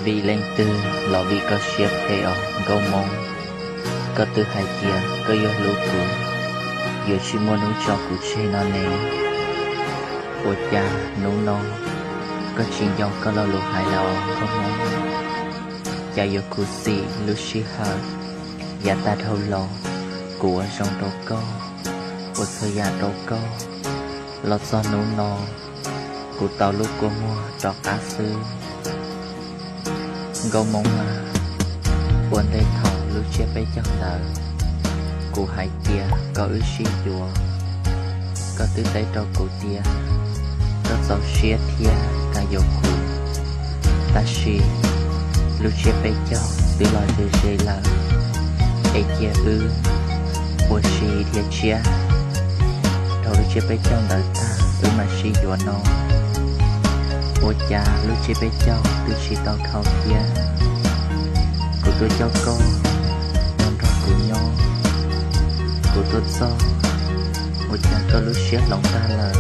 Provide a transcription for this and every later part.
Vim leej twg los vim koj siab phem os Nkauj Hmoob. Koj twb hais tias koj yuav hlub kuv, yuav tsis muaj hnub tso kuv tseg no ne. Ua cas hnub no koj tsis nco koj lo lus hais lawm os Nkauj Hmoob? Cas yuav khuv xim lub sij hawm yav tag dhau los, kuv ua zoo rau koj, ua txhua yam rau koj, los txog hnub no kuv tau lub kua muag rov qab xwb. Nkauj Hmoob a, ua ntej thaum lub tsiab peb caug ntawd, kuv hais tias kom wb sib yuav, koj twb teb rau kuv tias koj txaus siab thiab kam yuav kuv. Tab sis lub tsiab peb caug twb los ze ze lawm, es cia wb ua si dhia tshiab dhau lub tsiab peb caug ntawd tag wb mam sib yuav no. Ua cas lub tsiab peb caug twb tsis tau dhau thiab, kuv tuaj coj koj los nrog kuv nyob, kuv tuaj txog, ua cas koj lub siab hloov tag lawm?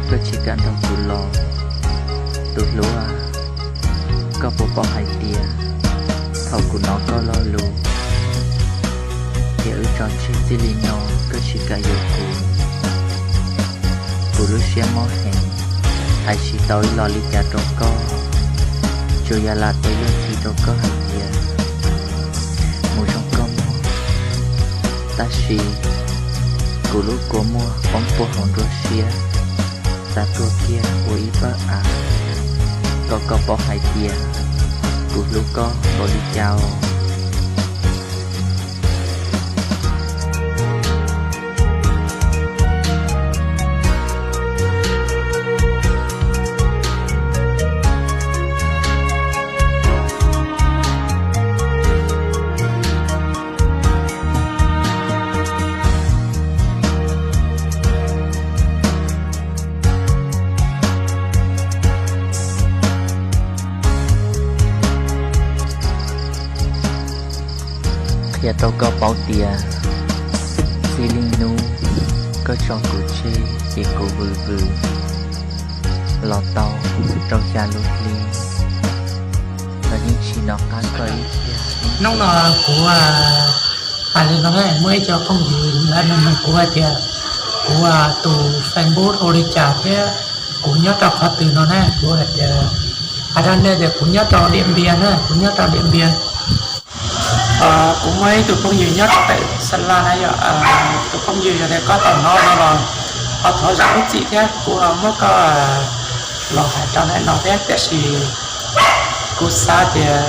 Koj tsis kam nrog kuv los, tus hlub a. Koj puas paub hais tias thaum kuv hnov koj lo lus tias wb tso tseg txij li no, koj tsis kam yuav kuv, kuv lub siab mob heev, hais tsis tau ib lo li cas rau koj, tsuas yog lam teb luag ntxhi rau koj hais tias mus zoo koj mog. Tab sis kuv lub kua muag poob puag hauv nruab siab, xav tuag kiag ua ib pawg av, kom koj paub hais tias kuv hlub koj npaum li cas os. Qhia rau koj paub tias txij li hnub koj tso kuv tseg ces kuv vwm vwm los tau rau xya lub hli, los yeej tsis nco qab koj ib hnub no. Kuv hais li no ne, muaj ib co phooj ywg lawv nug kuv hais tias kuv tus Facebook hu li cas thiab kuv nyob rau qhov twg no na. Kuv hais tias, hais rau nej tias kuv nyob rau Diam Npias na, kuv nyob rau Diam Npias. Kuv muaj ib tug phooj ywg nyob rau pem Xa Las na yom, tus phooj ywg yog tias koj tau hnov no los ho thov zam lub txim thiab kuv muab koj los hais rau nej no thiab, tiam sis kuv xav tias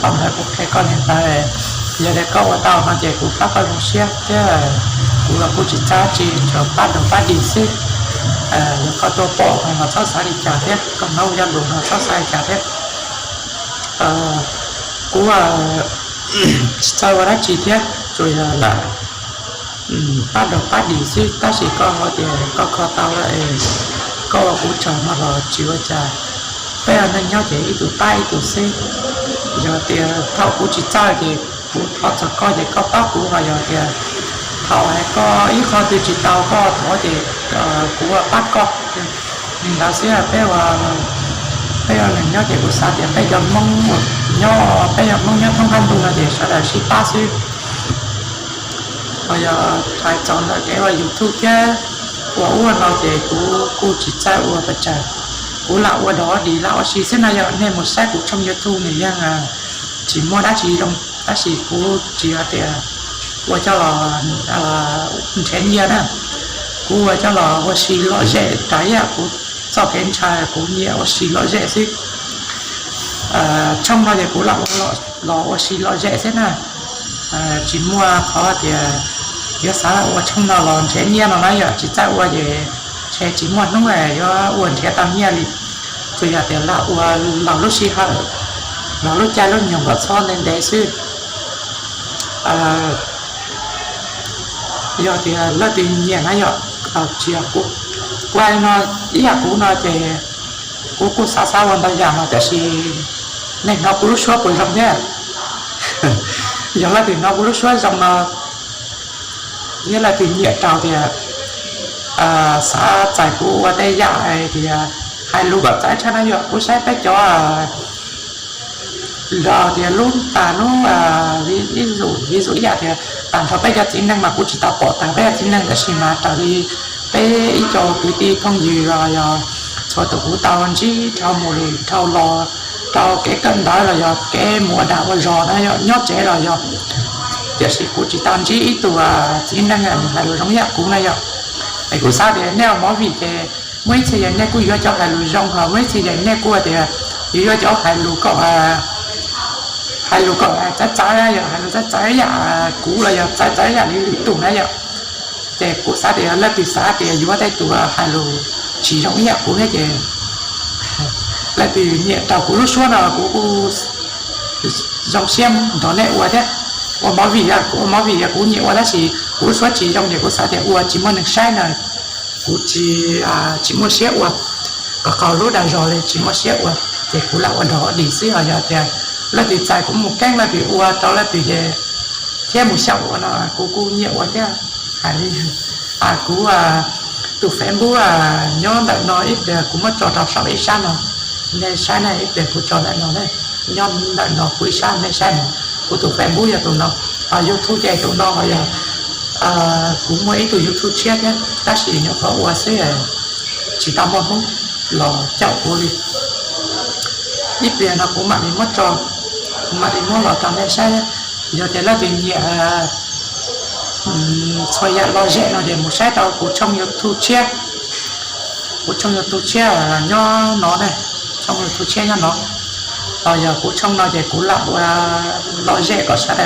thaum ntawd kuv qhia koj li ntawd, yog tias koj ua tau no ces kuv pab koj zoo siab thiab, kuv los kuj tsis txawj tsis tsuas pab doog pab dig xwb. Yog koj tuaj pom no los txhob xav li cas thiab, koj hnov yog lus no txhob xav li cas thiab. Kuv tsis txawj ua dab tsi thiab, tsuas yog lam pab doog pab dig xwb, tab sis koj ho tias koj kho tau lawm, koj ua kuv tsaug no los tsis ua cas. Peb ua neej nyob ces ib tug pab ib tug xwb. Yog tias thaum kuv tsis txawj ces kuv thov txog koj ces koj pab kuv, ho yog tias thaum koj ib qho twg tsis tau koj thov ces kuv pab koj. Li ntawd xwb, peb ua neej nyob ces kuv xav tias peb cov Hmoob nyob, peb cov Hmoob nyob thoob qab ntuj no ces sawv daws sib pab xwb. Ho yog hais txog ntawm kev ua YouTube thiab ua ub ua no ces kuv kuj tsis txawj ua pes tsawg, kuv lam ua dog dig lam ua si xwb na. Yog nej mus saib kuv tshooj YouTube nws yeej tsis muaj dab tsi zoo, tab sis kuv tsis hais tias ua coj los nrhiav nyiaj na, kuv ua coj los ua si lom zem raws ib yam kuv txoj kev ntshai, kuv nyiam ua si lom zem xwb. Tshooj no ces kuv lam ua los ua si lom zem xwb na, tsis muaj qhov tias yuav xav ua tshooj no los nrhiav nyiaj no na. Yog tsis txawj ua ces ntshe tsis muaj hnub yuav ua nrhiav tau nyiaj li. Tsuas yog tias lam ua los lub sij hawm, los lub caij lub nyoog kom txhob ntev ntev xwb. Yog tias leej twg nyiam na yom, tsis yog kuv, kuv hais no, ib yam kuv no ces kuv kuj xav xav ua ntau yam no, tiam sis nej hnov kuv lub suab puas zoo thiab? Yog leej twg hnov kuv lub suab zoo no, thiab leej twg nyiam rau tias xav txais kuv ua tej yam tias Hais lus kom txawv tshaj no yog kuv saib peb cov, los tias lub tas lub, ib, ib zum ib yam tias tag nrho peb cov txiv neej mas kuv tsis tau pom tag peb cov txiv neej, tab sis mas raws li peb ib co kwv tij phooj ywg los yog txhua tus kuv tau ntsib dhau mus dhau los rau kev kawm ntawv los yog kev mus ua dag ua zog na yog nyob tsev los yog, tiam sis kuv tsis tau ntsib ib tug txiv neej nws hais lus zoo ib yam kuv na yog. Es kuv xav tias nej ua movie ces muaj ib txhia yog nej kuj yuav cov hais lus zoo, ho muaj ib txhia yog nej kuj tias yuav yuav cov hais lus kom, hais lus kom txawv txawv yom, hais lus txawv txawv yam kuv los yog txawv txawv yam li lwm tus na yom. Ces kuv xav tias leej twg xav tias yuav tej tus hais lus tsis zoo ib yam kuv thiab ces leej twg nyiam rau kuv lub suab no kuv kuj zoo siab nrog nej ua thiab. Ua movie, kuv ua movie yog kuv nyiam ua tab sis kuv lub suab tsis zoo ces kuv xav tias ua tsis muaj neeg saib na, kuv tsis, tsis muaj siab ua, kom qaug lub dag zog li tsis muaj siab ua, ces kuv lam ua nrog ua dim xwb. Ho yog tias leej twg txais kuv mus keeb, leej twg ua rau leej twg ces thiab mus xyaum ua no kuv kuj nyiam ua thiab. Hais li kuv tus Facebook nyob ntawm no, ib pliag kuv muab tso rau saum ib sab no, nej saib na, ib pliag kuv tso ntawm no ne, nyob ntawm no kuv ib sab nej saib no. Kuv tus Facebook yog tus no, ho YouTube ces tus no ho yog kuv muaj ib tug YouTube tshiab thiab tab sis nyuam qhuav ua xwb, tsis tau muaj hnub los caum kuv li. Ib pliag no kuv mam li muab tso, kuv mam li muab los rau nej saib. Yog tias leej twg nyiam txhua yam lom zem no ces mus saib rau kuv tshooj YouTube tshiab. Kuv tshooj YouTube tshiab nyob no ne, tshooj YouTube tshiab nyob no. Los yog kuv tshooj no ces kuv lam ua lom zem kom sawv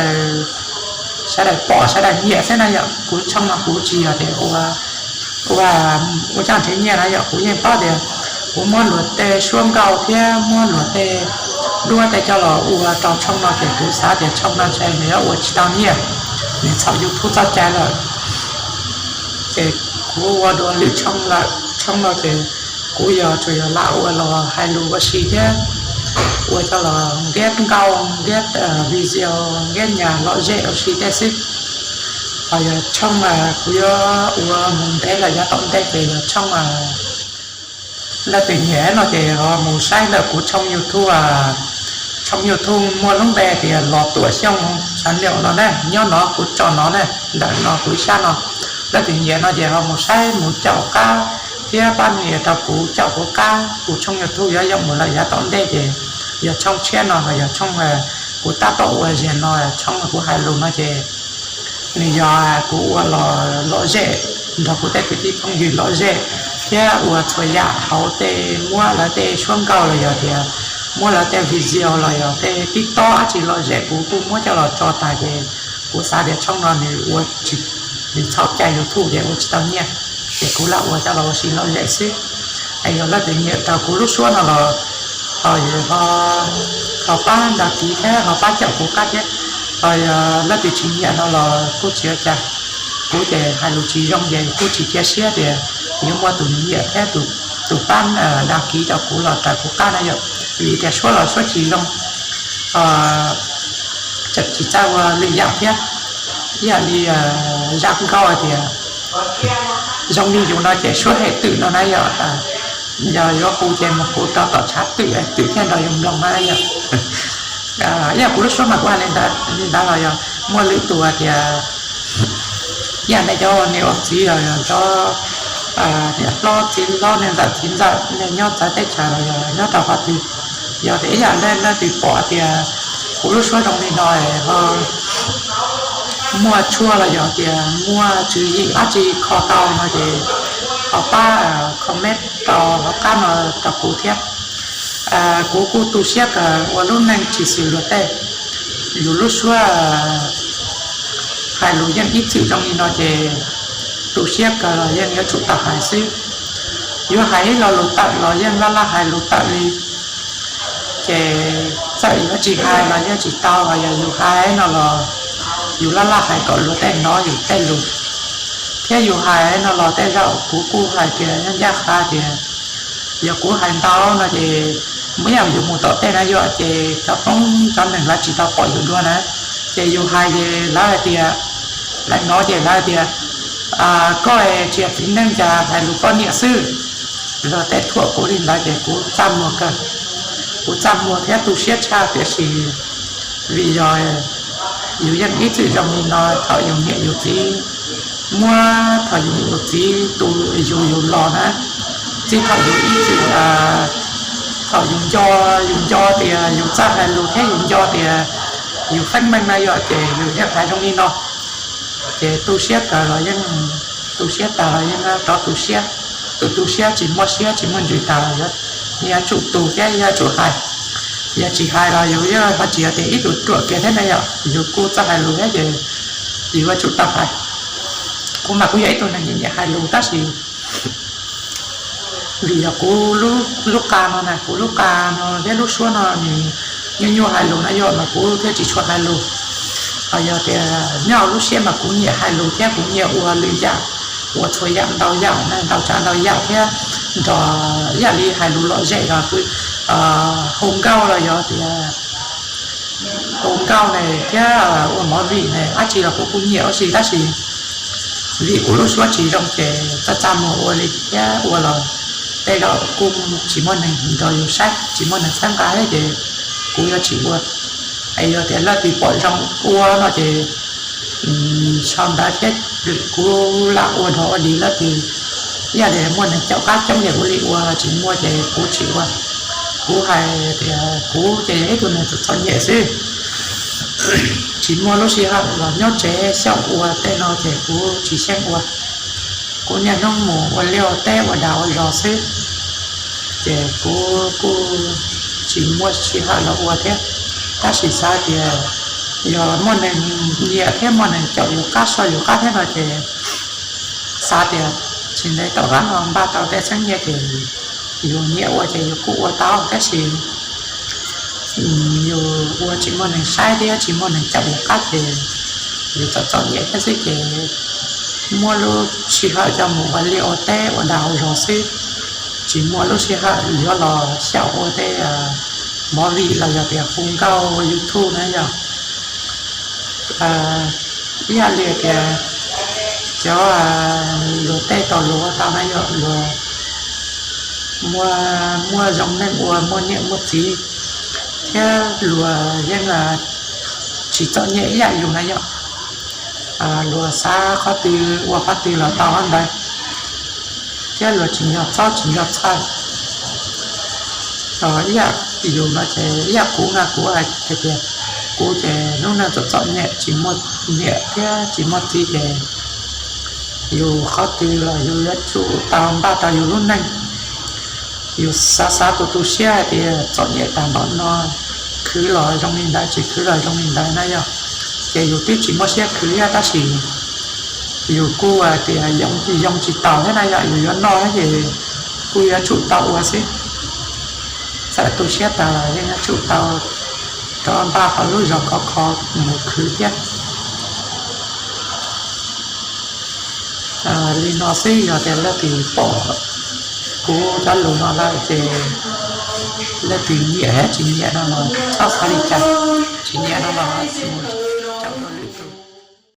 daws pom sawv daws nyiam xwb na yom. Kuv tshooj no kuv tsis yog tias ua, ua, ua coj nrhiav nyiaj na yom. Kuv yeej paub tias kuv muab luag tej suab nkauj thiab muab luag tej duab tej coj los ua rau tshooj no ces kuv xav tias tshooj no ntshe nws yuav ua tsis tau nyiaj, nws txhaum YouTube txoj cai lawm. Ces kuv ua dua lwm tshooj lawm, tshooj no ces kuv yog tsuas yog lam ua los hais lus ua si thiab ua coj los ntiab nkauj ntiab video ntiab nyas lom zem ua si tej xwb. Ho yog tshooj kuv yuav ua mus ntev los yav tom ntej ces yog tshooj, leej twg nyiam no ces ho mus saib ntawm kuv tshooj YouTube, tshooj YouTube muaj lub npe tias Los Tuam Xyooj channel no na, nyob no kuv tso no na, ntawm no kuv ib sab no. Leej twg nyiam no ces ho mus saib mus caum qab thiab pab nias rau kuv caum kuv qab, kuv tshooj YouTube yuav yoo mus lawm yav tom ntej ces yog tshooj tshiab no los yog tshooj kuv tab tom ua zaum no, tshooj kuv hais lus no ces nws yog kuv ua los lom zem nrog kuv tej kwv tij phooj ywg lom zem thiab ua txhua yam hauv tej muab lawv tej suab nkauj los yog tias muab lawv tej video los yog tej TikTok dab tsi lom zem kuv kuj muab coj los tso tas ces kuv xav tias tshooj no nws ua, nws txhaum cai YouTube ces ua tsis tau nyiaj, ces kuv lam ua coj los ua si lom zem xwb. Es yog leej twg nyiam rau kuv lub suab no los ho, ho pab dag kiv thiab ho pab caum kuv qab thiab. Ho yog leej twg tsis nyiam no los kuj tsis ua cas, kuv ces hais lus tsis zoo ces kuj tsis cia siab tias yuav muaj tus nyiam thiab tus pab dag kiv rau kuv los raws kuv qab na yom. Vim tias suab los suab tsis zoo, tseem tsis txawj ua lwm yam thiab. Ib yam li zaj nkauj hais tias zoo li yus no ces suab hem twm no na yom. Yog yuav hu ces mus hu rau tom tshav twm, twm thiaj nrog yus mloog na yom. Ib yam kuv lub suab mas kuv hais li ntawd los yog muaj lwm tus hais tias ib yam nej cov niam ua txiv los yog cov niam hlob txiv hlob niam ntxawm txiv ntxawm nej nyob txawv teb chaws los yog nyob rau qhov twg, yog tias ib yam nej leej twg pom tias kuv lub suab zoo li no ho muaj tshuaj los yog tias muaj tswv yim dab tsi kho tau no ces ho pab comment rau hauv qab no rau kuv thiab. Kuv kuj tu siab kawg ua lub neej tsis xwm luag tej, yus lub suab hais lus yeej ib txwm zoo li no ces tu siab kawg los yeej yuav tsum tau hais xwb. Yuav hais ib lo lus tawm los yeej laj laj hais lus tawm li, ces txawm yuav tsis hais los yeej tsis tau, yog yus hais no los yus laj laj hais kom luag tej hnov yus tej lus, thiab yus hais no los tej zaum kuv kuj hais tias nyob ncaj qha tias yog kuv hais ntau no ces muaj ib yam yus mus tom tej na yom ces cov poob cov neeg lawv tsis tau pom yus dua na, ces yus hais ces lawv hais tias, lawv hnov ces lawv hais tias koj tsis yog txiv neej cas hais lus poj niam xwb. Zog tej thuam kuv li ntawd ces kuv txaj muag kawg, kuv txaj muag thiab tu siab tshaj, tiam sis vim yog yus yeej ib txwm zoo li no, thaum yus niam yus txiv muab, thaum yus niam yus txiv tu yus yus los na, txij thaum yus ib txwm, thaum yus nco, yus nco tias yus txawj hais lus thiab yus nco tias yus feeb meej na yom, ces yus yeej hais zoo li no. Ces tu siab kawg los yeej, tu siab tag los yeej rov tu siab. Tus tu siab tsis muaj siab tsis muaj ntsws tag los yuav tsum tu thiab yuav tsum hais. Yog tsis hais los yus yuav ho tsis yog tias ib tug ruam kiag thiab na yom, yus kuj txawj hais lus thiab ces yus yuav tsum tau hais. Kuv mas kuv yog ib tug neeg nyiam nyiam hais lus tab sis vim yog kuv lub qa no na, kuv lub qa no thiab lub suab no nws nyuaj nyuaj hais lus na yom, mas kuv thiaj tsis tshua hais lus. Ho yog tias nyob hauv lub siab mas kuv nyiam hais lus thiab kuv nyiam ua lwm yam, ua txhua yam ntau yam na, ntau tsav ntau yam thiab nrog ib yam li hais lus lom zem los kuv hu nkauj los yog tias hu nkauj ne thiab ua movie ne dab tsi los kuv kuj nyiam ua si tab sis vim kuv lub suab tsis zoo ces txaj txaj muag ua li thiab ua los tej zaum kuj tsis muaj neeg nrog yus saib, tsis muaj neeg txhawb nqa thiab ces kuv yuav tsis ua. Es yog tias leej twg pom zoo ua no ces sau ntawv thiab kuv lam ua nrog ua li leej twg. Ib yam li muaj neeg caum qab coob ces ua li ua, tsis muaj ces kuv tsis ua. Kuv hais tias kuv ces yog ib tug neeg txom txom nyem xwb, tsis muaj lub sij hawm los nyob tsev xyaum ua tej no ces kuv tsis xyeej ua. Kuv niaj hnub mus ua liaj ua teb ua dag ua zog xwb, ces kuv kuj tsis muaj sij hawm los ua thiab. Tab sis xav tias yog muaj neeg nyiam thiab muaj neeg caum yus qab so yus qab thiab no ces xav tias tsis ntev tom qab no npaj tau tej txheeb nyiaj ces yus nyiam ua ces yus kuj ua tau, tab sis yus ua tsis muaj neeg saib thiab tsis muaj neeg caum yus qab ces yus txom txom nyem thiab xwb ces muab lub sij hawm coj mus ua liaj ua teb ua dag ua zog xwb, tsis muaj lub sij hawm yuav los xyaum ua tej movie los yog tias hu nkauj ua YouTube na yom. Ib yam li tias cov luag tej tau luag ua tau na yom, luag muaj, muaj zoo neej ua, muaj niam muaj txiv, thiab luag yeej tsis txom nyem ib yam yus na yom. Luag xav qhov twg ua qhov twg los tau qhov ntawd, thiab luag tsis nco txob tsis nco txhawj. Ib yam yus no ces ib yam kuv no kuv hais tias kuv ces lub neej txom txom nyem, tsis muaj niam thiab tsis muaj txiv ces yus qhov twg los yus yuav tsum tau npaj tau yus lub neej. Yus xav xav tu tu siab hais tias txom nyem tag npaum no, khwv los zoo li ntawd, tsis khwv los zoo li ntawd na yom, ces yus twb tsis muaj siab khwv thiab tab sis yus kuj tias yoo tsis taus thiab na yom, yus yuav noj thiab ces kuj yuav tsum tau ua xwb. Txawm tu siab tag los yeej yuav tsum tau rov npaj qhov lub zog khov kho mus khwv thiab. Li no xwb, yog tias leej twg pom kuv cov lus no lawm ces leej twg nyiam thiab tsis nyiam no los txhob xav li cas, tsis nyiam no los